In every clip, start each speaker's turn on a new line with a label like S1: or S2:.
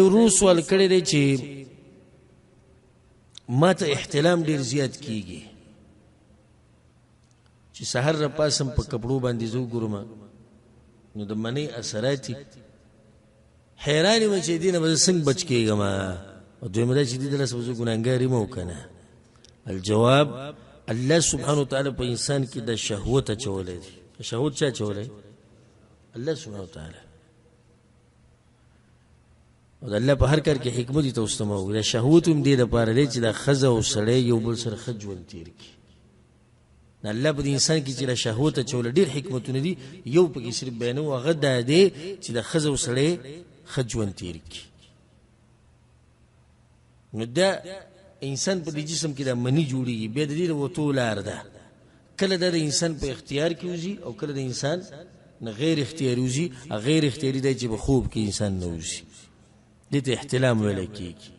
S1: ورور سوال کړی دی چې ما ته احتلام ډیر زیات کیږي چې سحر را پاسم په کپړو باندې زه وګورم نو د منی اثرات حیران یم چې دینه به څنګه بچ کېږم او دویمه دا چې دې د لاسه به زه ګناهګار یم او که نه. الجواب، الله سبحانه وتعالی په انسان کې د شهوت اچولی دی. شهوت چا اچولی؟ الله سبحانه وتعالی. او د الله په هر کار کې حکمت ته واستمو. دا شهوت هم دې لپاره دی چې دا ښځه او سړی یو بل سره ښه ژوند تېر کړي. د الله په انسان کې چې د شهوت اچول ډېر حکمتونه دي، یو پکې صرف بیانوو، هغه دا دی چې د ښځه او سړی ښه ژوند تېر کړي. نو دا انسان په دې جسم کې دا منی جوړیږي، بیا د دې د وتو لار ده. کله دا د انسان په اختیار کې وځي او کله د انسان نه غیر اختیاري وځي. غیر اختیاري دی چې په خوب کې انسان نه وځي، دې ته احتلام ویل کېږي.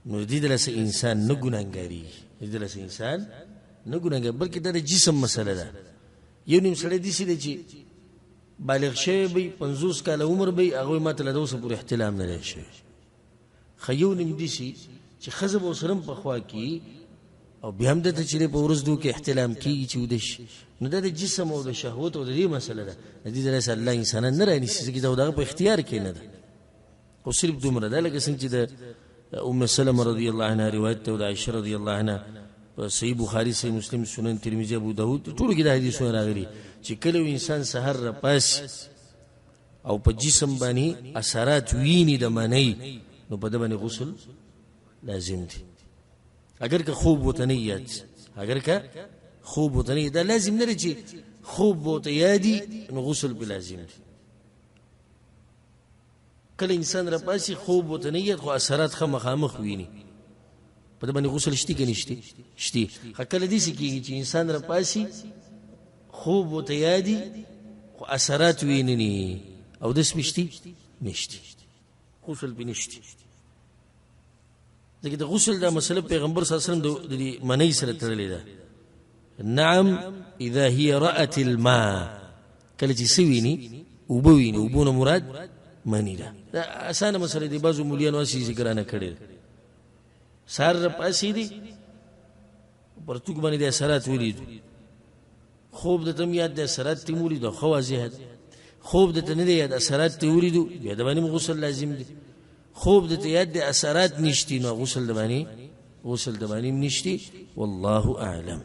S1: نو دې د لاسه انسان نه ګناهګارېږي، دې د لاسه انسان نه ګناهګار، بلکې دا د جسم مسله ده. یو نیم سړی داسې دی چې بالغ شوی به وي، 50 کاله عمر به وي، هغه وایي ما ته لا د اوسه پورې احتلام نه دی شوی. ښه یو نیم داسې چې ښځه به ورسره هم په خوا کې او بیا هم دته چې په ورځ دوه کې احتلام کېږي چې ویده شي. نو دا د جسم او د شهوت او د دې مسله ده. د دې د لاسه الله انسانان نه رانیسي، ځکه دا د هغه په اختیار کې نه ده. خو صرف دومره ده لکه څنګه چې د ام سلمه رضی الله عنها روایت ته او د عائشه رضی الله عنها په صحیح بخاری، صحیح مسلم، سنن ترمذی، ابو داود ټولو کې دا حدیثونه راغلي چې کله انسان سحر راپاڅي او په جسم باندې اثرات ویني د منی، نو په ده باندې غسل لازم دی، اگر که خوب ورته نه یاد، اگر که خوب ورته نه، دا لازم نه دی چې خوب ورته یادي نو غسل پې لازم دی. کله انسان راپاڅي خوب ورته نه یاد، خو اثرات ښه مخامخ ویني، په ده باندې غسل شتي که نشتي؟ شتي. خو کله داسې کېږي چې انسان راپاڅي خوب ورته یادي خو اثرات ویني او داس پې شتي؟ نشتي، غسل پې نشتي. ځکه د غسل دا مسله پیغمبر صلی الله علیه وسلم د دې منی سره تړلې ده. نعم اذا هي رأت الماء، کله چې څه ویني؟ اوبه ویني، اوبو نه مراد منی ده. دا اسانه مسله دی، بعضو مولیانو هسې ذکر نه کړې ده. سهار راپاڅېدي پرتوګ باندې د اثرات ولیدو، خوب درته هم یاد دی، اثرات ترې ولیدو، ښه واضح دی. خوب درته نه دی یاد، اثرات ترې ولیدو، بیا د باندې هم غسل لازم دی. خوب درته یاد دی، اثرات نشتي، نو غسل د باندې هم نشتي. والله اعلم.